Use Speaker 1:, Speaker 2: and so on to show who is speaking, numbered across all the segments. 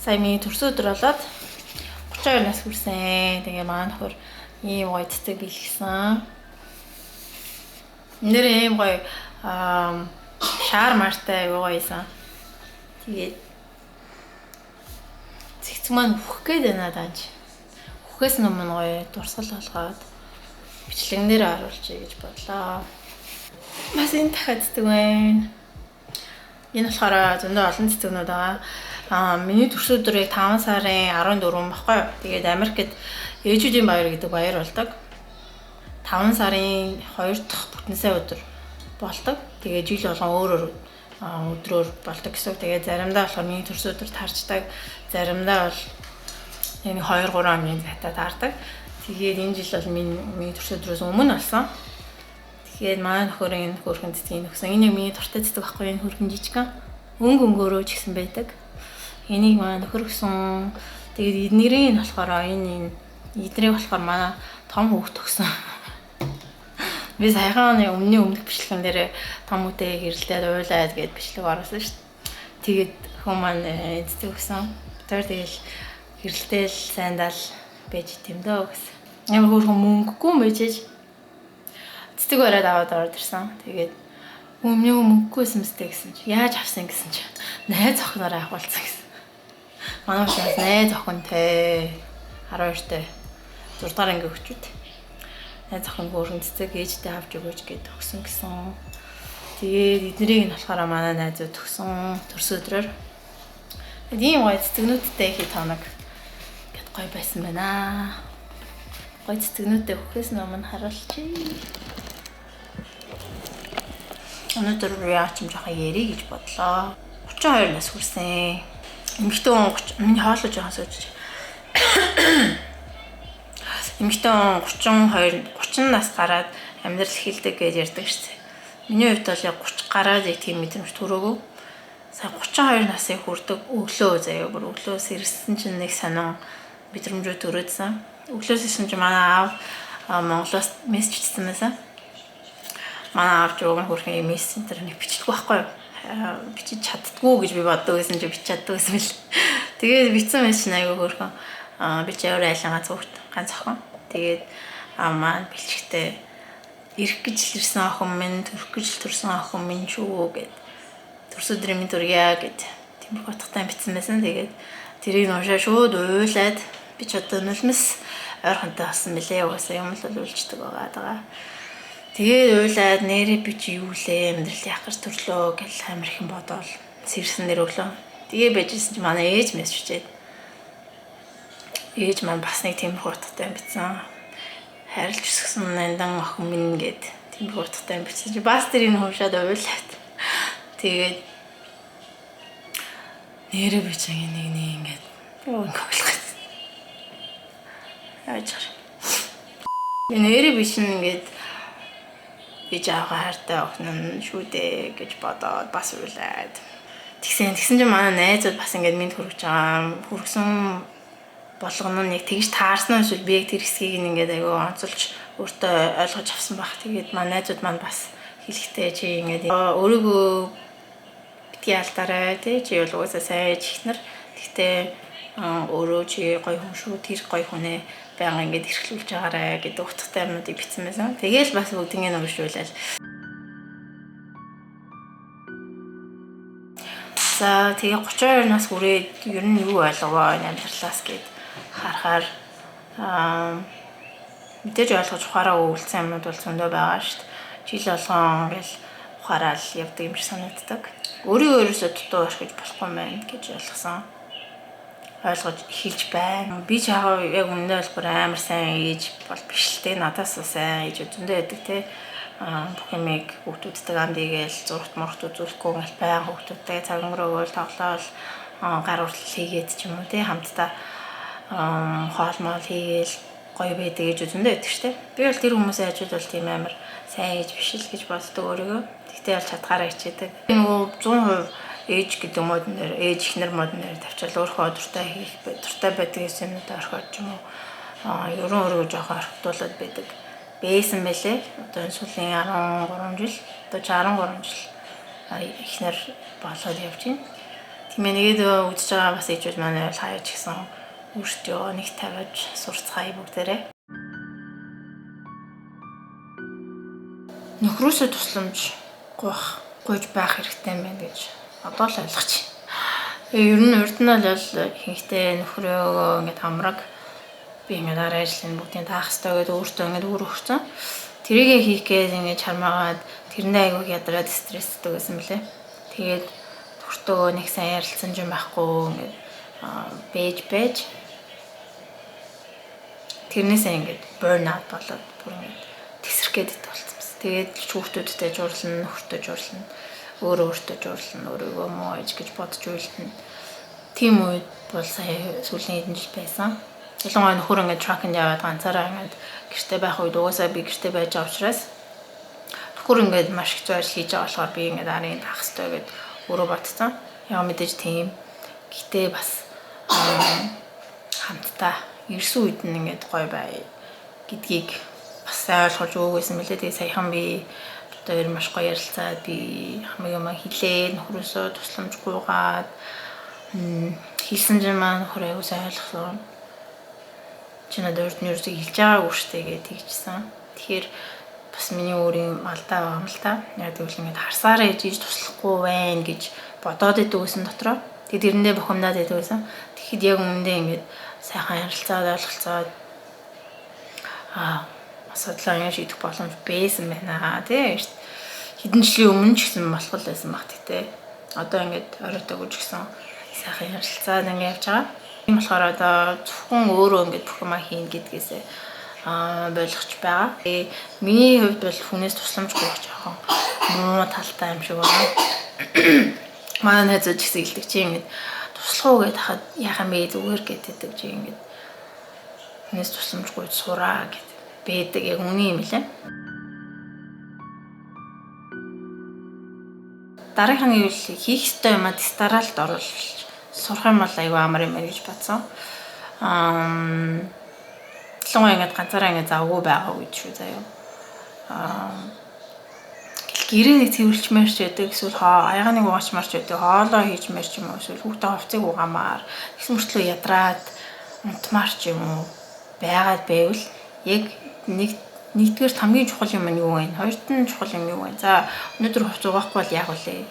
Speaker 1: Сая миний төрсөн өдөр болоод 32 нас хүрсэн. Тэгээ манай нөхөр ийм гоё цэцэг бэлгэсэн. Нэр ийм гоё шар мартай аягүй гоё исэн. Тэгээд цэгц маань үхэх гээд байна даанч. Үхэхээс өмнө гоё дурсгал болгоод бичлэгнээр оруулчихъя гэж бодлоо. Бас энэ дахиад цэцэг байна. Энэ болохоор зөндөө олон цэцэгнүүд байгаа. Миний төрсөн өдрийг 5 сарын 14 баггүй юу? Тэгээд Америкт ээжүүдийн баяр гэдэг баяр болдог. 5 сарын 2 дахь бүтэн сайн өдөр болдог. Тэгээд жил болгон өөр өөр өдрөөр болдог гэсэн үг. Тэгээд заримдаа болохоор миний төрсөн өдөр таарчдаг. Заримдаа бол энэ 2 3 оны зайтай таардаг. Тэгээд энэ жил бол миний төрсөн өдрөөс өмнө болсон. Тэгээд манай нөхөр энэ хөөрхөн цэцгийг өгсөн. Энэ яг миний дуртай цэцэг байхгүй энэ хөөрхөн жижигхэн. Өнгө өнгөөрөө ч гэсэн байдаг. Энийг манай нөхөр өгсөн. Тэгээд эднэрийн нь болохоор энэ эднэрийг болохоор манай том хүүхд өгсөн. Би саяхан оны өмнөх бичлэгэн дээр том хүүтэй хэрэлдээд уйлаад гээд бичлэг оруулсан шүү дээ. Тэгээд хүн маань цэцэг өгсөн. Тэр тэгэл хэрэлдээл сайндал байж тийм дөө гэсэн. Ямар хөөрхөн мөнгөгүй юм байж цэцэг бариад аваад ороод ирсэн. Тэгээд өмнө мөнгөгүй юмстэй гэсэн чи яаж авсан гэсэн чи найз охиноор авахулсан гэсэн. Манай учраас найз охинтой 12-тэй 6 дугаар анги өгчүүд. Найз охин хөөрхөн цэцэг ээжтэй авч өгөөч гэд өгсөн гэсэн. Тэгээд эднэрийг нь болохоор манай найзууд өгсөн төрсөн өдрөөр. Тэгээд ийм гоё цэцэгнүүдтэй хэд хоног гэд гоё байсан байна. Гоё цэцэгнүүдтэй өгөхөөс өмнө харуулчих. Өнөөдөр яа ч юм жоохон ярий гэж бодлоо. 32 нас хүрсэн. Эмэгтэй хүн 30 миний хоолой жоохон сууж. Эмэгтэй хүн 32 30 нас гараад амьдрал эхэлдэг гэж ярьдаг шүү дээ. Миний хувьд бол яг 30 гараад яг тийм мэдрэмж төрөөгөө. Сая 32 насыг хүрдэг өглөө заяа бүр өглөөс ирсэн чинь нэг сонин мэдрэмжүүд төрөөдсөн. Өглөөс ирсэн чинь манай аав Монголоос мессеж бичсэн байсан. Манай аав ч уг нь хөрхэн мессенжер нэг бичлэг байхгүй юу? Бичиж чаддгүй гэж би боддог байсан чи бичиж чаддаг байсан бил. Тэгээд бичсэн мессеж нь айгүй хөрхэн. Би ч өөр айлын ганц хүүхэд, ганц охин. Тэгээд аав маань бэлчгтэй ирэх гэж л ирсэн охин минь, төрөх гэж л төрсэн охин минь шүү гэд. Төрс өдрийн минь төргийа гэд тиймэрхүү утгатай бичсэн байсан. Тэгээд тэрийг уншаа шууд уйлаад би ч одоо нулимс ойрхонтой болсон мөлий. Угаасаа юм л уйлждаг байгаа даа. Тэгээд уйлаад нэрээ би чи юу лээ амьдрал яах гэж төрлөө гэл амар ихэн бодоол сэрсэн нэр өглөө. Тэгээ байжсэн чи манай ээж мессеж бичээд ээж маань бас нэг тиймэрхүү утгатай юм бичсэн. Хайрлж өсгсөн нандан охин минь гэд тиймэрхүү утгатай юм бичсэн чи бас тэрийг уншаад уйлаад. Тэгээд нэрээ би чи нэг нэг ингээд юу ингэ ойлгох. Яаж чар. Нэрээ би чинь ингээд ээж аавгаа хайртай охин нь шүү дээ гэж бодоод бас уйлаад. Тэгсэн чинь манай найзууд бас ингээд минь хүргэж байгаа. Хүргэсэн болгоно нь яг тэгж таарсан уу эсвэл би яг тэр хэсгийг ингээд айгүй онцолж өөртөө ойлгож авсан баг. Тэгээд манай найзууд маань бас хэлэхдээ чи ингээд өөрийгөө битгий алдаарай тий чи бол угаасаа сайн ээж ихнэр. Тэгтээ өөрөө чи гоё хүн шүү, тэр гоё хүн ээ байнга ингээд эрхлүүлж байгаарэ гэдэг утгатай юмнуудыг бичсэн байсан. Тэгээл бас бүгднийг уншуулаад. За тэгээ 32 нас хүрээд ер нь юу ойлговоо энэ амьдралаас гэд харахаар мэдээж ойлгож ухаараа өвлцсөн юмнууд бол зөндөө байгаа шүү дээ. Жил болгон ингээл ухаараал явдаг юм шиг санагддаг. Өөрийгөө ерөөсөө дутуу орхиж болохгүй юм байна гэж ойлгосон. Ойлгож эхэлж байна. Би ч яг үнэндээ бол бүр амар сайн ээж бол биш л те. Надаас сайн ээж зөндөө байдаг те. Бүх юмыг хүүхдүүдтэй амд игээл зургт мургт үзүүлэхгүй ингээл баян хүүхдүүдтэй цаг өнгөрөөгөөл тоглоол гар уртал хийгээд ч юм уу те хамтдаа хоол моол хийгээл гоё байдаг ээж зөндөө байдаг шүү дээ. Би бол тэр хүмүүсийн хажууд бол тийм амар сайн ээж биш л гэж боддог өөрийгөө. Тэгтээ бол чадхаараа хичээдэг. Нөгөө 100% ээж гэдэг модон дээр ээж ихнэр модон дээр тавьчаал өөрөө дуртай хийх дуртай байдаг гэсэн юмнуудаа орхиод ч юм уу ерөн өөрийгөө жоохон орхигдуулаад байдаг. Бэсэн мэлээ. Одоо энэ сүүлийн 13 жил одоо чи 13 жил ихнэр болоод явж байна. Тийм ээ, нэгэд үзэж байгаа бас ээжүүд маань бол хаяа ч гэсэн өөртөө нэг тавиаж сурцгаая бүгдээрээ. Нөхрөөсөө тусламж гуйж байх хэрэгтэй юм байна гэж одоо л ойлгож байна. Ер нь урд нь бол ихэнхдээ нөхрөөгөө ингээд амраг би ингээд арай ажлын бүгдийг таах хэрэгтэй гэдээ өөртөө ингээд өөр өгсөн. Тэрийгэ хийх гээд ингээд чармаагаад тэрнээ айгүйг ядраад стресстэй байсан мөлий. Тэгээд нөхөртөө нэг сайн ярилцсан юм байхгүй ингээд бэж тэрнээсээ ингээд burn out болоод бүр ингээд тесрэх гээд болсон байсан. Тэгээд хүүхдүүдтэй жуурлана, нөхөртөө жуурлана, өөрөө өөртөө жуурлана, өөрийгөө муу ээж гэж бодож уйлдана. Тийм үед бол сая сүүлийн хэдэн жил байсан. Ялангуяа нөхөр ингээд truck-нд яваад ганцаараа ингээд гэрте байх үед угаасаа би гэрте байж байгаа учраас нөхөр ингээд маш их зүй ажил хийж байгаа болохоор би ингээд арын таах хэрэгтэй гэд өөрөө бодсон. Яг мэдээж тийм. Гэтэ бас хамтдаа ирсэн үед нь ингээд гоё бай гэдгийг бас ойлгож өгөөсөн мөлий. Тэгээ саяхан би одоо ер маш гоё ярилцаад би хамаг юм хэлээ, нөхрөөсөө тусламж гуйгаад хэлсэн чинь маань нөхөр аягүй сайн ойлгосон. Чи надад урд нь ерөөсөө хэлж байгаагүй шүү дээ гэж тэгжсэн. Тэгэхээр бас миний өөрийн алдаа байгаа юм л та. Яг тэгвэл ингээд харсаараа ээж туслахгүй байна гэж бодоод идэв гэсэн дотроо. Тэгээд тэрэндээ бухимдаад идэв гэсэн. Тэгэхэд яг үүндээ ингээд сайхан ярилцаад ойлголцоод асуудлаа ингэж шийдэх боломж байсан байна тий. Хэдэн жилийн өмнө ч гэсэн болох л байсан баг тий. Одоо ингээд оройтойг ч гэсэн сайхан ярилцаад ингээд явж байгаа. Тийм болохоор одоо зөвхөн өөрөө ингээд бүх юмаа хийн гэдгээсээ ойлгож байгаа. Миний хувьд бол хүнээс тусламж гуйх жоохон муу талтай юм шиг байна. Манай найзууд ч гэсэн хэлдэг чи ингээд туслах уу гэд хахад яхаа мэ зүгээр гэдэг чи ингээд хүнээс тусламж гуйж сураа гэд байдаг, яг үнэн юм лээ. Дараагийнх нь гэвэл хийх ёстой юмаа дараалалд оруулж сурах юм бол айгүй амар юм байна гэж бодсон. Ялангуяа ингээд ганцаараа ингээд завгүй байгаа үед шүү заяа. Гэрээ нэг цэвэрлчмээр ч байдаг, эсвэл аягааныг угаачмаар ч байдаг, хоолоо хийжмээр ч юм уу, эсвэл хүүхдээ хувцыг угаамаар, гэсэн мөртлөө ядраад унтмаар ч юм уу байгаад байвал яг нэгдүгээр хамгийн чухал юм нь юу вэ? Хоёрт нь чухал юм юу вэ? За, өнөөдөр хувц угаахгүй бол яах вэ?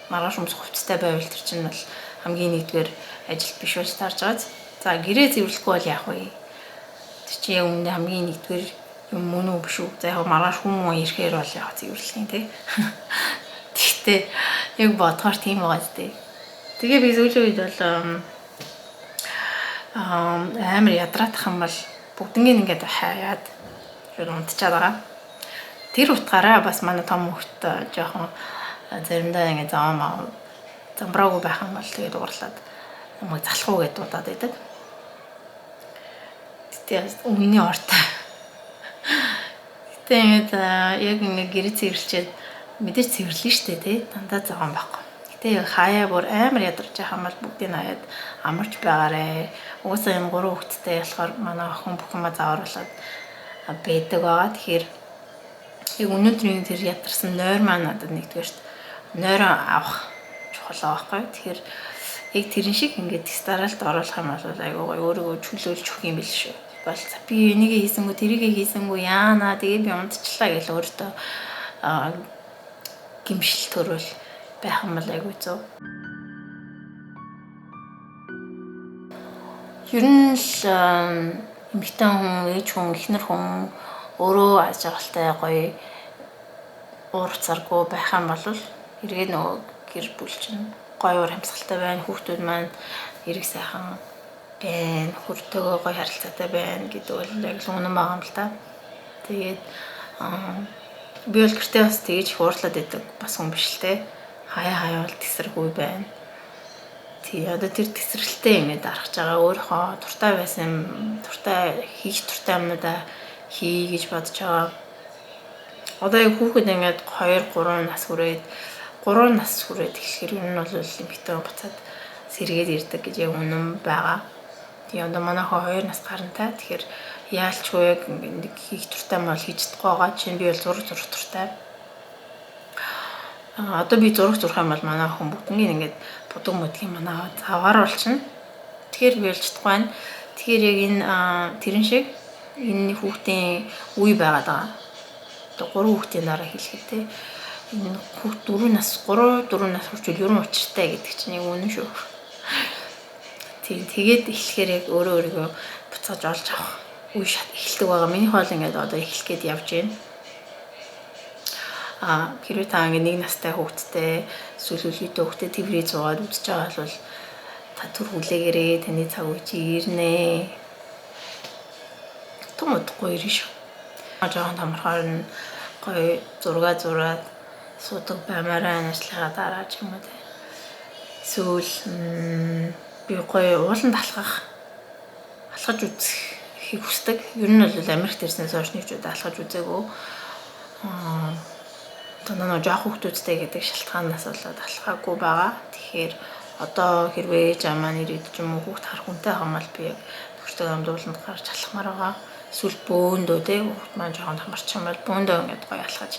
Speaker 1: Маргааш өмсөх хувцастай байвал тэр чинь бол хамгийн нэгдүгээр ажил биш болж таарж байгаа. За, гэрээ цэвэрлэхгүй бол яах вэ? Тэр чинь яг үүндээ хамгийн нэгдүгээр юм мөн үү биш үү? За, яг маргааш хүмүүс ирэхээр бол яг цэвэрлэх юм тий. Тэгтээ яг бодохоор тийм байгаа зү. Тэгээ би сүүлийн үед бол амар ядраатах юм бол бүгднийг ингээд хаяад шууд унтчаад байгаа. Тэр утгаараа бас манай том хүүхэд жоохон заримдаа ингээд зам замбраагүй байх юм бол тэгээд уурлаад намайг залах уу гэдээ дуудаад байдаг. Гэтэ өмнөний ортой. Гэтэ ингээд яг ингээд гэрээ цэвэрлчээд мэдээж цэвэрлэн штэ тий. Дандаа зовоон байхгүй. Гэтэ яг хаяа бүр амар ядарч байгаа юм бол бүгдийг хаяад амарч байгаарэ. Угаасаа юм гурван хүүхэдтэй болохоор манай охин бүх юма зааварлаад байдаг байгаа. Тэгэхээр яг өнөөдрийн тэр ядарсан нойр маань надад нэгдүгээрт нойроо авах чухал байгаа байхгүй. Тэгэхээр яг тэрэн шиг ингээд тест дараалт оруулах юм бол айгүй гоё өөрийгөө чөлөөлж өгөх юм бил шүү. Бол би энийг хийсэнгүү, тэрийг хийсэнгүү яана тэгээ би унтчлаа гэж өөртөө гимшил төрөл байх юм бол айгүй зөв. Ер нь л эмэгтэй хүн, ээж хүн, эхнэр хүн өөрөө аз жаргалтай гоё уур царгүй байх юм бол эргээд нөгөө гэр бүл чинь гоё уур амьсгалтай байна, хүүхдүүд маань эрэг сайхан байна, хөртөөгөө гоё харилцаатай байна гэдэг бол яг л үнэн байгаа юм л та. Тэгээд би бол гэртээ бас тэгэж их уурлаад байдаг бас хүн биш л те. Хаяа хаяа бол тэсэргүй байна. Тий, одоо тэр тэсрэлтэй ингээд аргаж байгаа өөрийнхөө дуртай байсан, дуртай хийх дуртай юмнуудаа хий гэж бодож байгаа. Одоо яг хүүхэд ингээд 2 3 нас хүрээд 3 нас хүрээд тэгэхээр ер нь бол эмэгтэй буцаад сэргээд ирдэг гэж яг үнэн байгаа. Тий, одоо манай хөө 2 нас гарантай. Тэгэхээр яалчгүй яг ингээд хийх дуртай юм бол хийж чадахгүй байгаа. Жишээ нь би бол зураг зурах дуртай. Одоо би зураг зурх юм бол манай охин бүгднийг ингээд будаг мөдгийн манай заваар болчихно. Тэгэхээр би болж чадахгүй байна. Тэгэхээр яг энэ тэрэн шиг энэ хүүхдийн үе байгаад байгаа. Одоо 3 хүүхдийн дараа хэлэхэд те энэ хүүхд 4 нас 3 4 нас хүрчүүл ер нь учиртай гэдэг чинь яг үнэн шүү. Тийм, тэгээд эхлэхээр яг өөрөө өөрийгөө буцааж олж авах үе шат эхэлдэг байгаа. Миний хоол ингээд одоо эхлэх гээд явж байна. А хэрвээ та ингээд нэг настай хүүхэдтэй эсвэл өлгийтэй хүүхэдтэй тэврээ зуугаад үзэж байгаа бол та түр хүлээгээрээ, таны цаг үе чи ирнэ. Том удахгүй ирнэ шүү. Жохон томорхоор нь гоё зураг зураад суудаг баймаар ажлынхаа дараа ч юм уу те. Эсвэл би гоё ууланд алхах алхаж үзэхийг хүсдэг. Ер нь бол Америкт ирснээс хойш нэг ч удаа алхаж үзээгүй. Аа одоо нөгөө жоох хүүхдүүдтэй гэдэг шалтгаанаас болоод алхаагүй байгаа. Тэгэхээр одоо хэрвээ ээж аа маань ирээд ч юм уу хүүхд харах хүнтэй хамаал би яг нөхөртөө амдууланд гарч алхмаар байгаа. Эсвэл бөөндөө те хүүхд маань жоохон томорчих юм бол бөөндөө ингээд гоё алхаж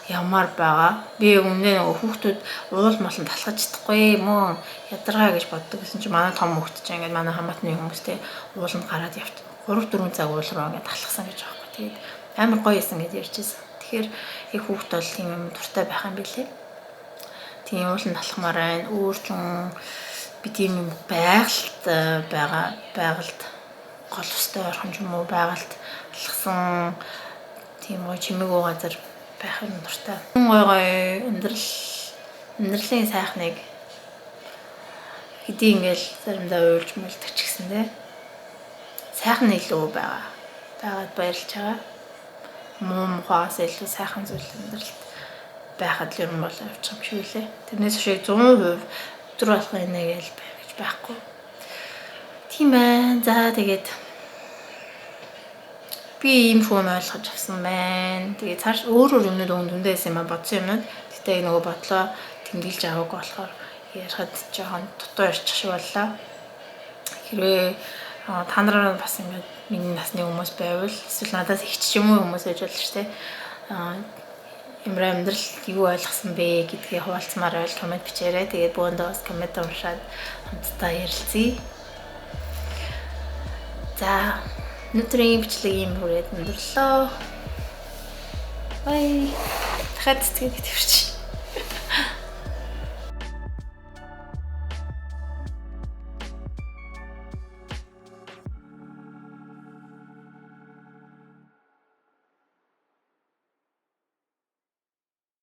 Speaker 1: явмаар байгаа. Би яг өмнө нөгөө хүүхдүүд уул молонд алхаж чадахгүй мөн ядаргаа гэж боддог гэсэн чинь манай том хүүхд чинь ингээд манай хамаатны хүмүүстэй ууланд гараад явт 3 4 цаг уул руу ингээд алхасан гэж байгаа байхгүй. Тэгээд амар гоё исэн гэж ярьж байсан. Тэгэхээр яг хүүхд бол тийм юм дуртай байх юм билээ. Тийм ууланд алхмаар байна. Өөр ч би тийм юм байгальд байгаа байгальд гол устай орхон ч юм уу байгальд алхсан тийм гоё чимээгүй газар байх юм дуртай. Гой гой амьдралын сайхныг хэдий ингээл заримдаа уйлж мэлдэг ч гэсэн те сайхан илүү байгаа. Байгаад баярлж байгаа. Муу мухаас илүү сайхан зүйл амьдралд байхад л ер нь бол явчих юм шиг үлээ. Тэрнээс шиг 100% өдөр болгон инээ гээл байх гэж байхгүй. Тийм байна. За тэгээд би ийм хүн ойлгож авсан байна. Тэгээд цааш өөр өөр юмнууд өгөн дүндээ байсан юм а бодсон юмнууд. Гэтэ нөгөө бодлоо тэмдэглэж аваагүй болохоор ярихад жоохон дутуу ярьчих шиг боллоо. Хэрвээ та нараа бас ингээд миний насны хүмүүс байвал эсвэл надаас их ч юм уу хүмүүс байж болно шүү дээ. Ямар амьдрал юу ойлгосон бэ гэдгийг хуваалцмаар байвал коммент бичээрэй. Тэгээд бөөндөө бас коммент уншаад хамтдаа ярилцъя. За, өнөөдрийн бичлэг ийм хүрээд өндөрлөө. Bye. Дахиад цэцгээд итгэвч.